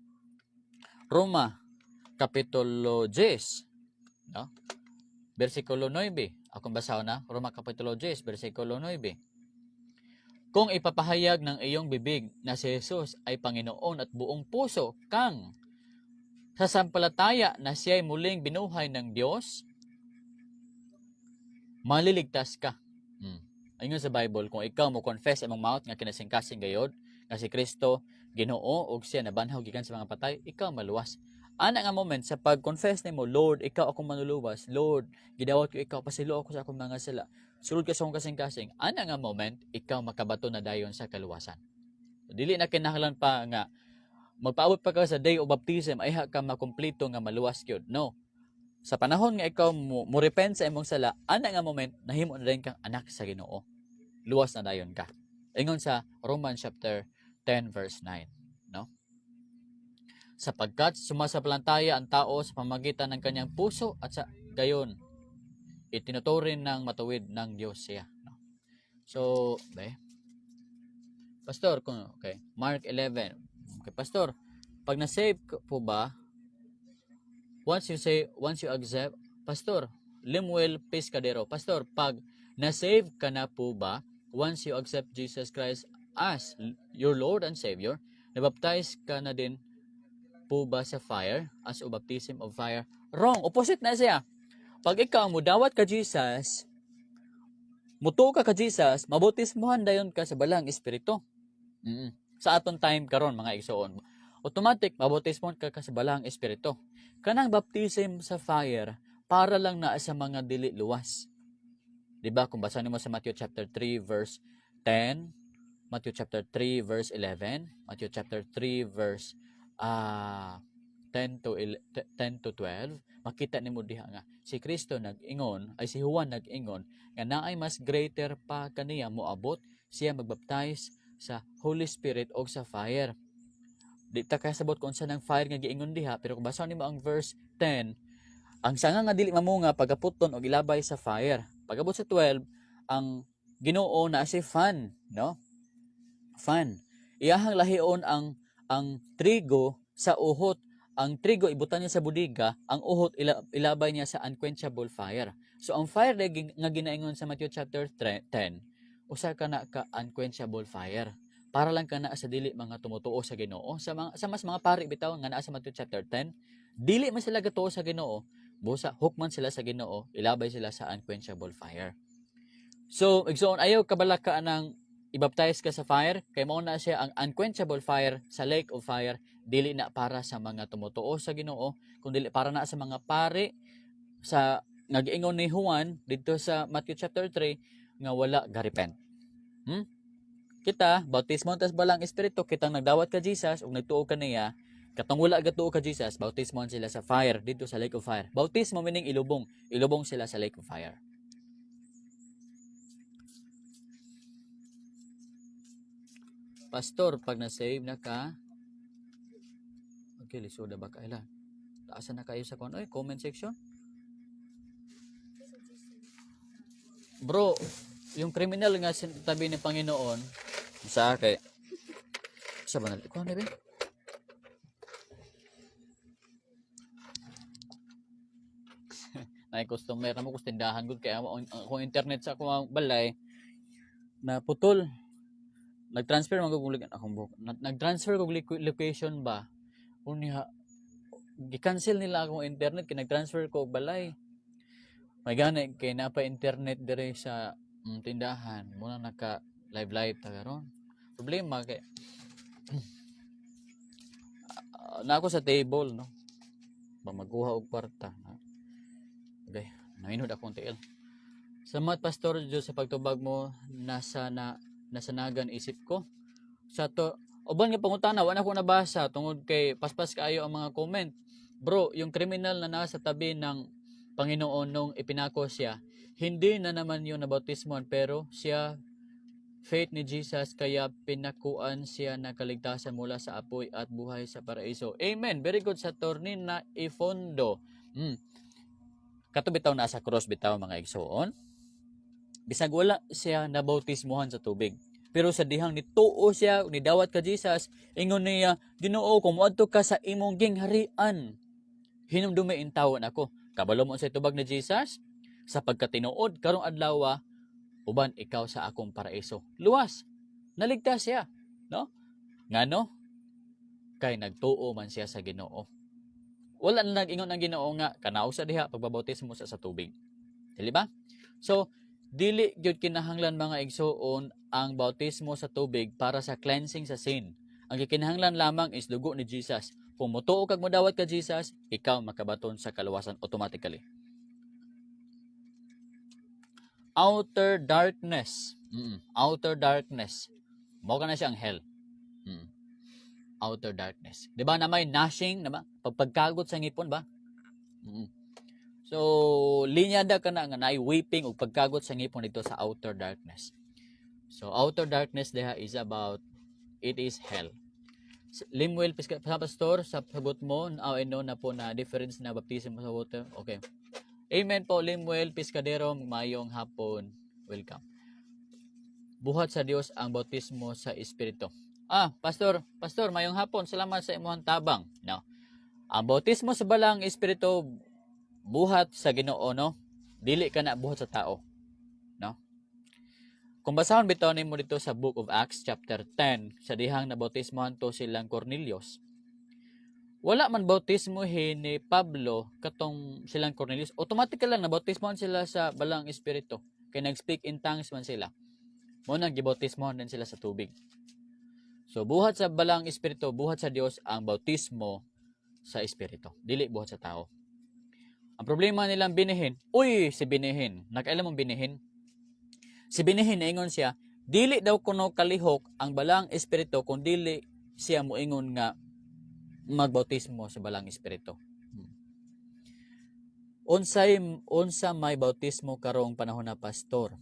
10, no? Bersikulo 9. Akong basahon na, Roma kapitulo 10, bersikulo 9. Kung ipapahayag ng iyong bibig na si Jesus ay Panginoon at buong puso kang sasampalataya na siya'y muling binuhay ng Diyos, maliligtas ka. Ayon sa Bible, kung ikaw mo confess imong mouth nga kinasingkasing gayod, nga si Kristo Ginoo ug siya nabanhaw gikan sa mga patay, ikaw maluwas. Ana nga moment sa pag-confess nimo, "Lord, ikaw akong manluluwas. Lord, gidawat ko ikaw, pasaylo ako sa akong mga sala. Sulod ka sa akong kasing-kasing." Ana nga moment, ikaw makabato na dayon sa kaluwasan. Dili na kinahanglan pa nga magpaabot pa ka sa day of baptism ayha ka makumpleto nga maluwas gyud. No. Sa panahon nga ikaw mo repent sa imong sala, ana nga moment nahimo na dayon kang anak sa Ginoo. Luwas na dayon ka. Ingon sa Romans chapter 10 verse 9, no? Sapagkat sumasampalataya ang tao sa pamamagitan ng kanyang puso at sa gayon itinuturing ng matuwid ng Diyos siya, no? So, be. Pastor, kung okay, Mark 11. Okay, Pastor, pag na-save po ba, once you say, once you accept, Pastor, Limuel Pescadero, Pastor, pag na-save ka na po ba, once you accept Jesus Christ as your Lord and Savior, nabaptize ka na din po ba sa fire, as a baptism of fire? Wrong, opposite na siya. Pag ikaw mudawat ka Jesus, mutuo ka ka Jesus, mabautismuhan dayon ka sa Balaang Espiritu. Sa aton time karon, mga igsoon, automatic mabautismon ka sa Balaang Espiritu. Kanang baptism sa fire para lang na sa mga dili luwas. 'Di ba? Kung basahin mo sa Matthew chapter 3 verse 10, Matthew chapter 3 verse 11, Matthew chapter 3 verse 10 to 12, makita nimo diha nga si Kristo nag-ingon, ay si Juan nag-ingon nga naay mas greater pa kaniya moabot, siya magbaptize sa Holy Spirit o sa fire. Di ta kasabot kung unsa nang fire nga giingon diha, pero kung basahon nimo ang verse 10, ang sanga nga dili mamunga pagaputon og ilabay sa fire. Pagabot sa 12, ang Ginoo na si fan, no? Fan. Iyahang lahion ang trigo sa uhot. Ang trigo ibutan niya sa budiga, ang uhot ilabay niya sa unquenchable fire. So ang fire nga ginaingon sa Matthew chapter 10, usa ka na ka unquenchable fire. Para lang kana sa dili mga tumutuo sa Ginoo, sa mas mga pari bitaw nga naa sa Matthew chapter 10, dili man sila gatuo sa Ginoo, busa hukman sila sa Ginoo, ilabay sila sa unquenchable fire. So, igsoon, ayaw kabalaka ng ibaptize ka sa fire, kay mao na siya ang unquenchable fire sa lake of fire, dili na para sa mga tumutuo sa Ginoo, kun dili para na sa mga pari sa nga giingon ni Juan didto sa Matthew chapter 3 nga wala garepent. Kita, bautismo tas Balaang Espiritu, kitang nagdawat ka Jesus ug nagtuo ka niya, katong wala gatuo ka Jesus, bautismo sila sa fire didto sa lake of fire. Bautismo meaning ilubong, ilubong sila sa lake of fire. Pastor, pag na-save na ka, Okay, lisoda ba kaila? Taasan na kayo sa kuan. Oy, comment section. Bro, yung kriminal nga tabi ni Panginoon sa kay sa ba na kuan ba? Nay customer na mo kus tindahan gud kay ang akong internet sa akong balay na putol. Nag-transfer man gud akong buhok. Nag-transfer kog location ba. Unya gi-cancel nila akong internet kay nag-transfer ko og balay. May gani kay napa internet dire sa tindahan muna naka live live ta karon. Problema kay na ako sa table, no. Ba magkuha og kwarta. Okay, nainod akong tiil. Salamat, Pastor Diyos, sa pagtubag mo nasa na nasanagan isip ko. Sa to uban nga pangutana wala ko nabasa tungod kay paspas kaayo ang mga comment. Bro, yung kriminal na nasa tabi ng Panginoon nung ipinako siya, hindi na naman yun nabautismoan pero siya faith ni Jesus kaya pinakuan siya ng kaligtasan mula sa apoy at buhay sa paraiso. Amen. Very good sa Tornina Ifondo. Kato bitaw nasa cross bitaw, mga igsoon. Bisag wala siya nabautismohan sa tubig. Pero sa dihang nituo siya, nidawat ka Jesus, ingon niya, "Ginoo, kung moadto ka sa imong gingharian, hinumdumi intawon ako." Kabalo mo sa tubag ni Jesus? "Sa pagkatinuod, karong adlaw, uban ikaw sa akong paraiso." Luwas. Naligtas siya. No? Ngano? Kay nagtuo man siya sa Ginoo. Wala na nag-ingon ang Ginoo nga kanaog sa diha pagbabautismo sa tubig. Dili ba? So, dili gyud kinahanglan, mga igsuon, ang bautismo sa tubig para sa cleansing sa sin. Ang gikinahanglan lamang is dugo ni Jesus. Kung motuo kag modawat ka Jesus, ikaw makabaton sa kaluwasan automatically. Outer darkness. Outer darkness. Mao ka na siyang hell. Outer darkness. Di ba na may gnashing, na ba? Pagpagkagot sa ngipon ba? So, linyada ka na nga naay weeping ug pagkagot sa ngipon dito sa outer darkness. So, outer darkness diha is about, it is hell. Limuel, sa pastor, sa sagot mo, oh, I know na po na difference na baptism sa water. Okay. Amen po, Limuel Piscadero, mayong hapon. Welcome. Buhat sa Dios ang bautismo sa Espiritu. Ah, pastor, pastor, mayong hapon. Salamat sa imong tabang. No. Ang bautismo sa Balaang Espiritu buhat sa Ginoo, no? Dili ka na buhat sa tao. No? Kung basahon bitaw nimo dito sa Book of Acts chapter 10, sa dihang nabautismohan to silang Cornelius. Wala man bautismo ni Pablo katong silang Cornelius. Automatic lang nabautismohan sila sa Balaang Espiritu. Kay nag-speak in tongues man sila. Mo nang gibautismohan din sila sa tubig. So buhat sa Balaang Espiritu, buhat sa Dios ang bautismo sa Espiritu. Dili buhat sa tao. Ang problema nilang Benny Hinn, uy, si Benny Hinn, nakailan mong Benny Hinn? Si Benny Hinn, naingon siya, dili daw kuno kalihok ang Balaang Espiritu kung dili siya moingon nga magbautismo sa Balaang Espiritu. Unsay unsa may bautismo karong panahon na, pastor?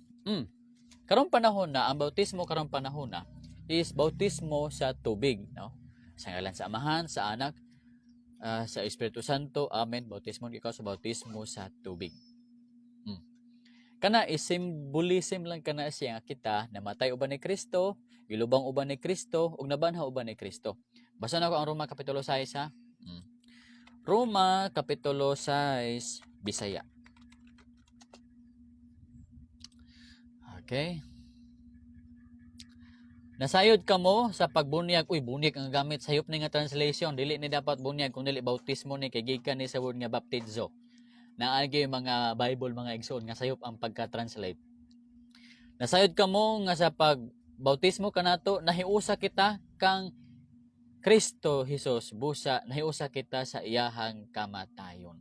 Karong panahon na, ang bautismo karong panahon na is bautismo sa tubig, no? Sa ngalan sa Amahan, sa Anak, sa Espiritu Santo. Amen. Bautismo ikaw sa bautismo sa tubig. Kana is symbolism lang kana siya nga kita namatay uban ni Kristo, gilubang uban ni Kristo, ug nabanhaw uban ni Kristo. Basa na ko ang Roma kapitulo 6 ha. Roma kapitulo 6 Bisaya. Okay. Nasayod kamo sa pagbunyag. Uy, bunyag ang gamit. Sayop ni nga translation. Dili ni dapat bunyag kung dili bautismo ni kay gikan ni sa word nga baptizo. Naagi mga Bible, mga igsoon, nga sayop ang pagka-translate. Nasayod kamo nga sa pagbautismo kanato nahiusa kita kang Kristo Jesus busa nahiusa kita sa iyahang kamatayon.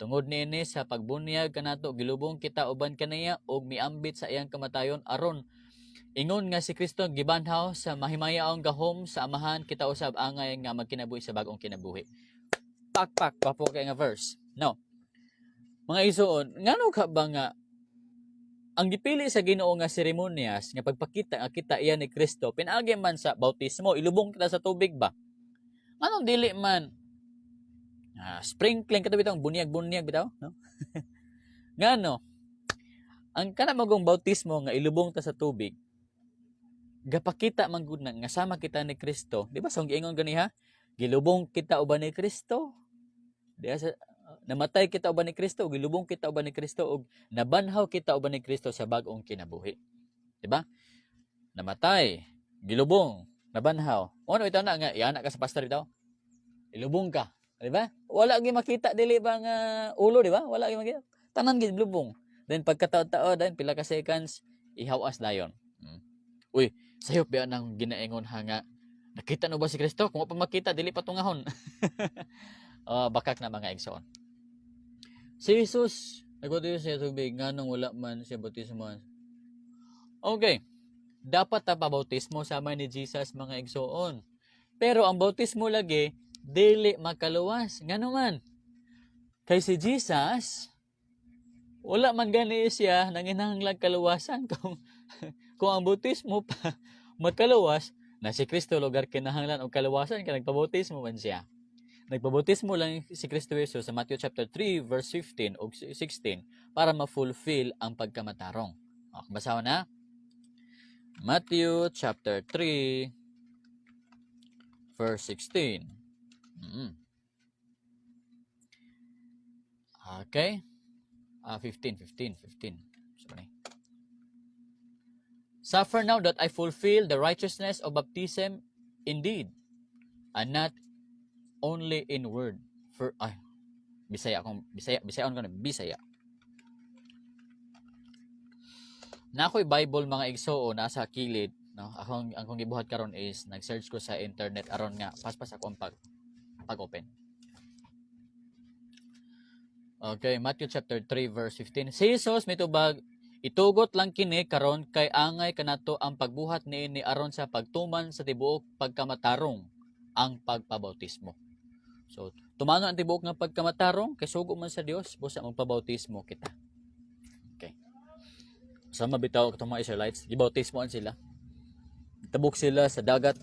Tungod niini sa pagbunyag kanato gilubong kita uban kaniya ug miambit sa iyang kamatayon aron ingon nga si Kristo gibanhaw sa mahimayaong gahom sa Amahan, kita usab angay nga magkinabuhi sa bag-ong kinabuhi. Pak pak papo kay nga verse. No. Mga igsoon, ngano ka ba nga ang gipili sa Ginoo nga seremonyas nga pagpakita nga kita iya ni Kristo pinaagi man sa bautismo, ilubong kita sa tubig ba? Anong dili man Sprinkling kato bitaw, bunyag-bunyag bitaw, no? Ngano? Ang kana magong bautismo nga ilubong ta sa tubig, gapakita man gud na nga sama kita ni Kristo. Di ba sa giingon ganiha? Gilubong kita uban ni Kristo. Di ba sa, namatay kita uban ni Kristo, gilubong kita uban ni Kristo ug nabanhaw kita uban ni Kristo sa bag-ong kinabuhi. Di ba? Namatay, gilubong, nabanhaw. Ano ito na nga iana ka sa pastor bitaw? Ilubong ka, di ba? Wala gyud makita dili ba nga ulo, di ba? Wala gyud makita. Tanan gyud lubong. Then pagkataon-taon, then pila ka seconds ihawas dayon. Uy, sayop ba nang ginaingon ha nga nakita no ba si Kristo? Kung wa pa makita, dili pa tungahon. Oh, bakak na, mga igsoon. Si Jesus, nagbautiso siya tubig, nganong wala man siya bautismo? Okay. Dapat ta pabautismo sama ni Jesus, mga igsoon. Pero ang bautismo lagi dili makaluwas. Ngano man? Kay si Jesus, wala man gani siya nanginahanglag kaluwasan. Kung ang bautismo pa makaluwas, na si Kristo lugar kinahanglan og kaluwasan kay nagpabautismo man siya. Nagpabautismo lang si Kristo Jesus sa Matthew chapter 3 verse 15 ug 16 para ma-fulfill ang pagkamatarong. Okay, basahan na. Matthew chapter 3 verse 16. Okay. 15, 15, 15. So, ni? "Suffer now that I fulfill the righteousness of baptism indeed, and not only in word." For, ay, Bisaya akong, Bisaya, Bisaya ko na, Bisaya. Na ako'y Bible, mga igsoon, nasa kilid, no? Akong, ang kong gibuhat karon is, nag-search ko sa internet aron nga, paspas ako ang pag-open. Okay, Matthew chapter 3 verse 15. Si Jesus mitubag, "Itugot lang kini karon kay angay kanato ang pagbuhat niini aron sa pagtuman sa tibuok pagkamatarong," ang pagpabautismo. So, tumano ang tibuok nga pagkamatarong kay sugo man sa Dios busa magpabautismo kita. Okay. Sama bitaw katong mga Israelites, gibautismoan sila. Tabok sila sa dagat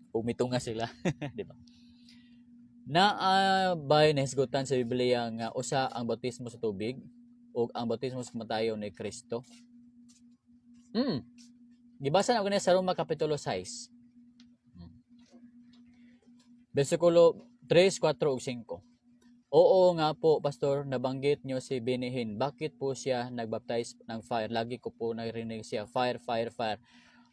ug mitunga sila, di ba? Naa bay nahisgutan sa Biblia nga usa ang bautismo sa tubig ug ang bautismo sa kamatayon ni Kristo? Gibasa na ko niya sa Roma kapitulo 6. Bersikulo 3, 4 ug 5. "Oo nga po, Pastor, nabanggit niyo si Benny Hinn. Bakit po siya nagbaptize ng fire? Lagi ko po narinig siya, fire, fire, fire."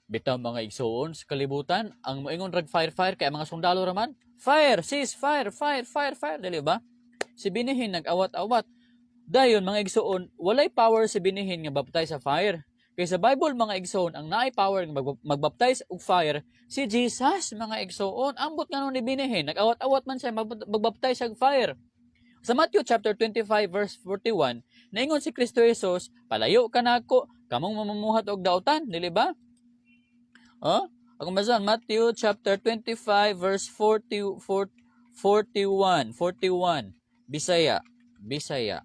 Bitaw, mga igsoon, sa kalibutan, ang moingon rag fire, fire, kaya mga sundalo raman, fire, sis, fire, fire, fire, fire, dili ba? Si Benny Hinn nag-awat-awat. Dayon, mga igsoon, walay power si Benny Hinn nga baptize sa fire. Kay sa Bible, mga igsoon, ang naay power nga magbaptize og fire si Jesus, mga igsoon. Ambot nga ni Benny Hinn, nag-awat-awat man siya magbaptize og fire. Sa Matthew chapter 25 verse 41, naingon si Kristo Jesus, "Palayo ka nako, kamong mamumuhat og dautan," dili ba? Oh? Ako basahan, Matthew chapter 25 verse 40, 41, 41. Bisaya, Bisaya.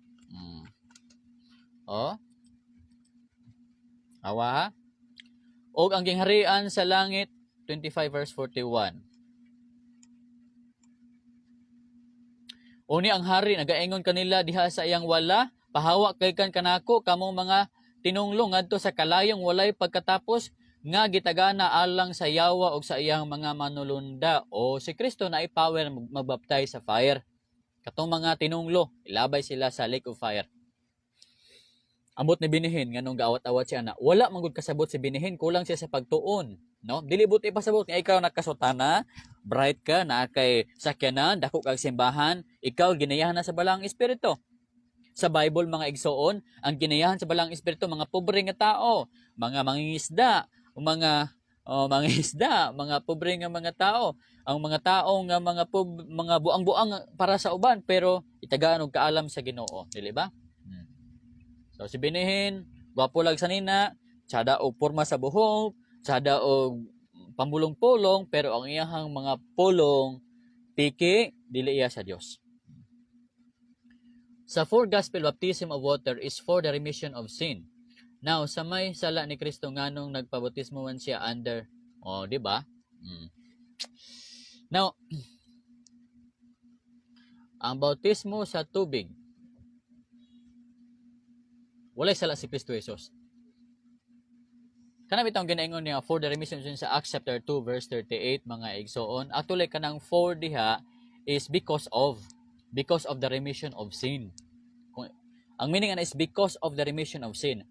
Oh? Awa ha? Og ang gingharian sa langit, 25 verse 41. Uni ang hari nagaingon kanila diha sa iyang wala, "Pahawa kay kan kanako kamong mga tinunglo ngadto sa kalayong walay pagkatapos nga gitagana alang sa yawa og sa iyang mga manulunda." O si Kristo na power magbaptize sa fire. Katong mga tinunglo, ilabay sila sa lake of fire. Ambot ni Benny Hinn nganong gaawat-awat siya na wala man gud kasabot si Benny Hinn, kulang siya sa pagtuon, no? Dili but ipasabot nga ikaw nakasutana, bright ka, naa kay sakyanan, dako kag simbahan, ikaw ginayahan na sa Balaang Espiritu. Sa Bible, mga igsoon, ang ginayahan sa Balaang Espiritu mga pobre nga tao, mga mangingisda, mga oh, mga isda, mga pobre nga mga tao, ang mga tao nga mga buang-buang para sa uban pero itagaan og kaalam sa Ginoo, dili ba? So si Benny Hinn, gwapo lag sanina, tsada og porma sa buhok, tsada og pambulong-pulong, pero ang iyahang mga pulong piki, dili iya sa Dios. Sa four gospel, baptism of water is for the remission of sin. Now, sa may sala ni Kristo, nganong nagpabautismo man siya under, oh, di ba? Now, Ang bautismo sa tubig, walay sala si Kristo Jesus. Kana bitong ginaingon niya for the remission of sins sa Acts chapter 2 verse 38, mga igsoon. Actually, kanang for diha is because of the remission of sin. Kung, ang meaning ana is because of the remission of sin.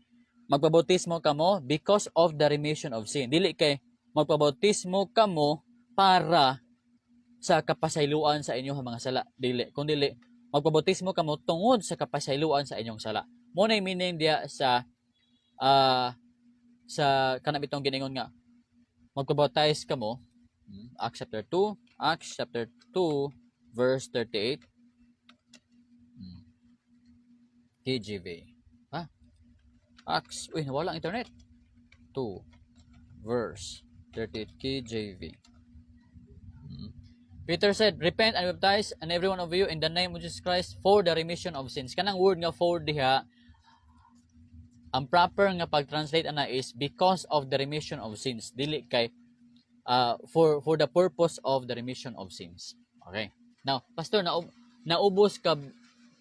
Magpabautismo kamo because of the remission of sin. Dili kay magpabautismo kamo para sa kapasayloan sa inyong mga sala. Dili. Kung dili, magpabautismo kamo tungod sa kapasayloan sa inyong sala. Mao na meaning diya sa kana bitong giningon nga magpabaptize kamo. Acts chapter 2, Acts chapter 2 verse 38. KJV. Ha? Acts, uy, nawala ang internet. 2 verse 38 KJV. Peter said, "Repent and baptize and every one of you in the name of Jesus Christ for the remission of sins." Kanang word nga "for" diha, ang proper nga pag-translate ana is because of the remission of sins. Dili kay for the purpose of the remission of sins. Okay. Now, Pastor, naubos ka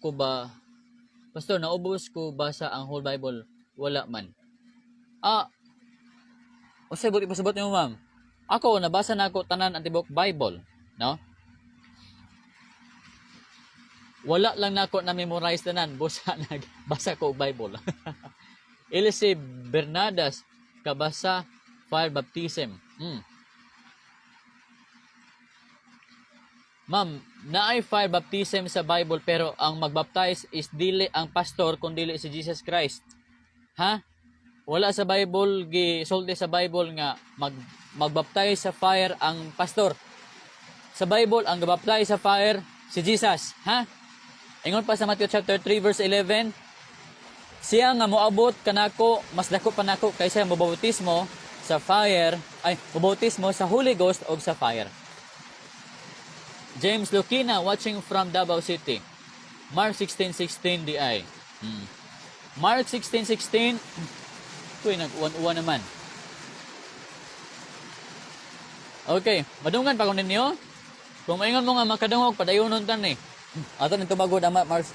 ko ba? Pastor, naubos ko ba sa ang whole Bible? Wala man. Ah, unsay buot ipasabot nimo, ma'am? Ako, nabasa na ako tanan ang tibok Bible, no? Wala lang nako na memorize tanan, busa nagbasa ko og Bible. Elise Bernadas, kabasa fire baptism. Ma'am, naay fire baptism sa Bible, pero ang magbaptize is dili ang pastor kun dili si Jesus Christ. Ha? Wala sa Bible gisulti sa Bible nga magbaptize sa fire ang pastor. Sa Bible, ang gabaptize sa fire si Jesus, ha? Ingon pa sa Matthew chapter 3 verse 11, siya nga moabot kanako mas dako pa nako kaysa mobautismo sa fire, ay, mobautismo sa Holy Ghost og sa fire. James Lukina, watching from Davao City. Mark 16:16 DI. Mark 16:16. Uy, nag-uwan-uwan naman. Okay, madungan pa ko ninyo. Kung maingon mo nga makadungog, padayonon tan eh. Ato ning tumagod ama Mars.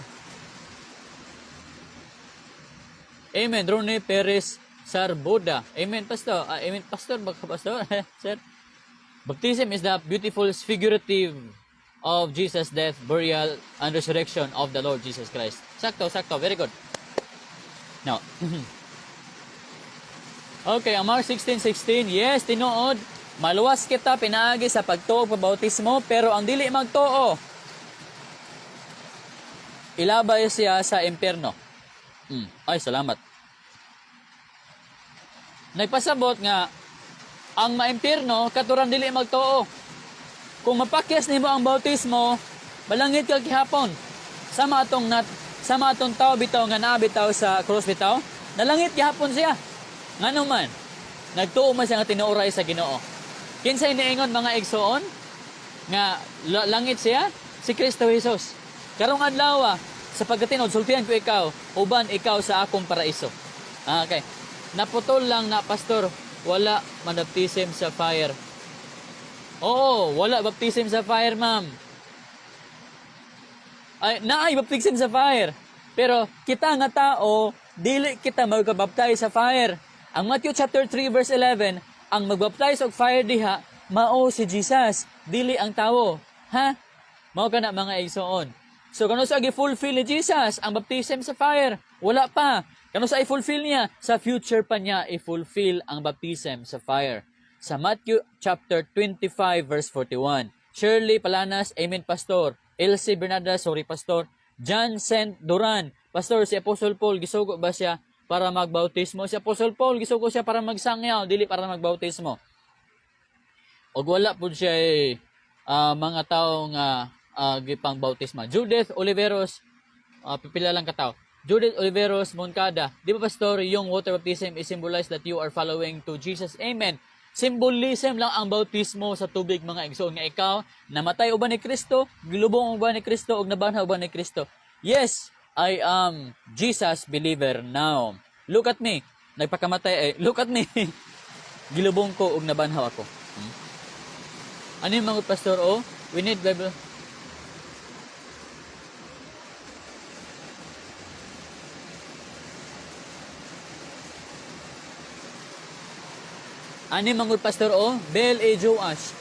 Amen. Ronnie Perez Sarboda. Amen, Pastor. Ah, amen, Pastor. Baka Pastor. Sir. Baptism is the beautiful figurative of Jesus' death, burial, and resurrection of the Lord Jesus Christ. Sakto, sakto. Very good. Now, okay, ang Mark 16:16, yes, tinuod, maluwas kita pinaagi sa pagtuo, pabautismo, pero ang dili magtuo, ilabay siya sa impyerno. Ay, salamat. Nagpasabot nga ang maimpyerno katurang dili magtuo. Kung mapakyas nimo ang bautismo, malangit ka gihapon. Sama atong tao bitaw nga naa bitaw sa cross bitaw, nalangit gihapon siya. Ngano man? Nagtuo man siya nga tinuoray sa Ginoo. Kinsay niingon, mga igsoon, nga langit siya? Si Kristo Jesus. Karong adlaw, sa pagkatinod, sultihan ko ikaw, uban ikaw sa akong paraiso. Ah, okay. Naputol lang na, Pastor, wala man baptism sa fire. Oo, wala baptism sa fire, ma'am. Ay, naay baptism sa fire. Pero kita nga tao, dili kita magpabaptize sa fire. Ang Matthew chapter 3 verse 11, ang magbaptize og fire diha, mao si Jesus, dili ang tawo. Ha? Mao kana, mga igsoon. So kanus-a gi-fulfill ni Jesus ang baptism sa fire? Wala pa. Kanus-a i-fulfill niya? Sa future pa niya i-fulfill ang baptism sa fire. Sa Matthew chapter 25 verse 41. Shirley Palanas, amen, Pastor. Elsie Bernarda, sorry, Pastor. John Saint Duran, Pastor, si Apostle Paul, gisugo ba siya para magbautismo? Si Apostle Paul, gisugo siya para magsangyaw, dili para magbautismo. Og wala pud siya eh, mga tao nga gipang bautisma. Judith Oliveros, pipila lang katawo. Judith Oliveros Moncada, di ba, Pastor, yung water baptism is symbolized that you are following to Jesus? Amen. Symbolism lang ang bautismo sa tubig, mga igsoon, nga ikaw namatay uban ni Kristo, gilubong uban ni Kristo ug nabanhaw uban ni Kristo. Yes, I am Jesus believer now. Look at me. Nagpakamatay eh. Look at me. Gilubong ko ug nabanhaw ako. Ano yung mga Pastor? Oh, we need Bible. Ani mangud, Pastor O, Bel A. Joash.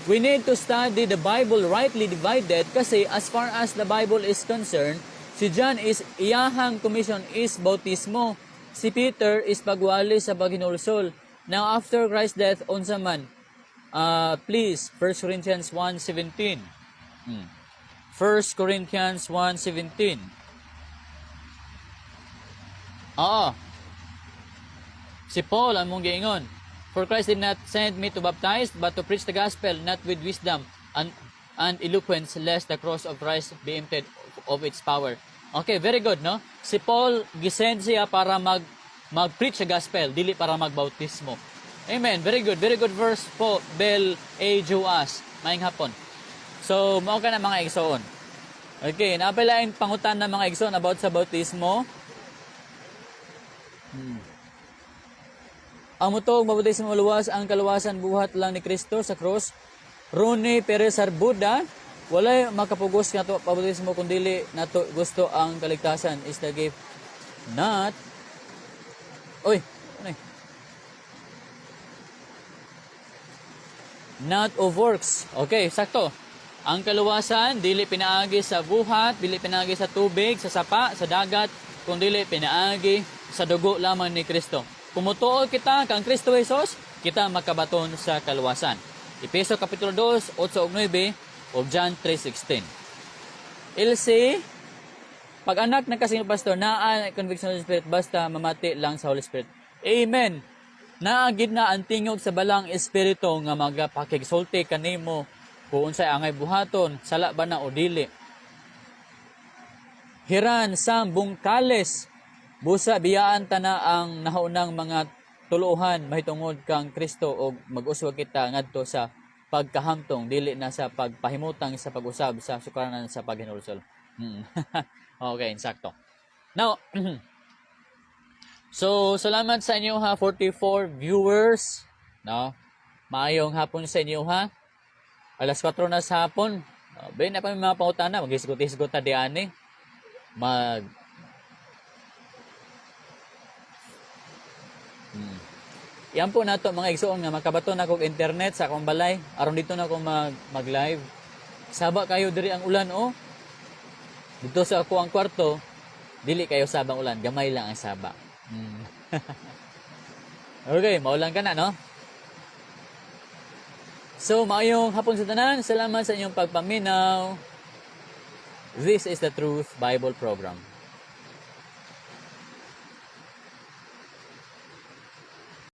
We need to study the Bible rightly divided kasi as far as the Bible is concerned, si John is iyahang commission is bautismo. Si Peter is pagwali sa paghinulsol. Now after Christ's death, unsa man? Please, 1 Corinthians 1:17. 1 Corinthians 1:17. Oo. Si Paul ang mong giingon. "For Christ did not send me to baptize, but to preach the gospel, not with wisdom and eloquence, lest the cross of Christ be emptied of its power." Okay, very good, no? Si Paul, gisend siya para mag-preach sa gospel, dili para magbautismo. Amen. Very good verse po, Bel A. Joas. Maayong hapon. So, mao ka na, mga igsoon. Okay, naa pay laing pangutana, mga igsoon, about sa bautismo? Ang mutuo mabautismo maluwas, ang kaluwasan buhat lang ni Kristo sa cross. Ronnie Perez Arbuda, walay makapugos nga to pabautismo kung dili nato gusto. Ang kaligtasan is the gift. Not. Oy, ano eh? Not of works. Okay, sakto. Ang kaluwasan dili pinaagi sa buhat, dili pinaagi sa tubig, sa sapa, sa dagat, kung dili pinaagi sa dugo lamang ni Kristo. Kung mutuo kita kang Kristo Jesus, kita makabaton sa kaluwasan. Epeso Kapitulo 2, 8 ug 9 ug John 3:16. Ilse, pag anak na kasi, Pastor, naa conviction of the Spirit, basta mamati lang sa Holy Spirit. Amen. Naa gid na ang tingog sa Balaang Espiritu nga magapakigsulti kanimo kung unsay angay buhaton, sala ba na o dili. Hiran Sam Bungkales, busa biyaan ta na ang nahaunang mga tuluohan mahitungod kang Kristo og mag-uswag kita ngadto sa pagkahamtong, dili na sa pagpahimutang sa pag-usab sa sukaranan sa paghinulsol. Okay, insakto. Now, so salamat sa inyo ha, 44 viewers, no? Maayong hapon sa inyo ha. Alas 4 na sa hapon. Ben, na pa may mga pangutana, maghisgot-hisgot ta di ani. Yan po nato, mga igsoon, nga makabaton ako og internet sa akong balay aron dito na ako mag-live. Saba kayo diri ang ulan oh. Dito sa ako ang kwarto, dili kayo sabang ulan, gamay lang ang saba. Okay, maulan ka na, no? So, maayong hapon sa tanan. Salamat sa inyong pagpaminaw. This is the Truth Bible Program.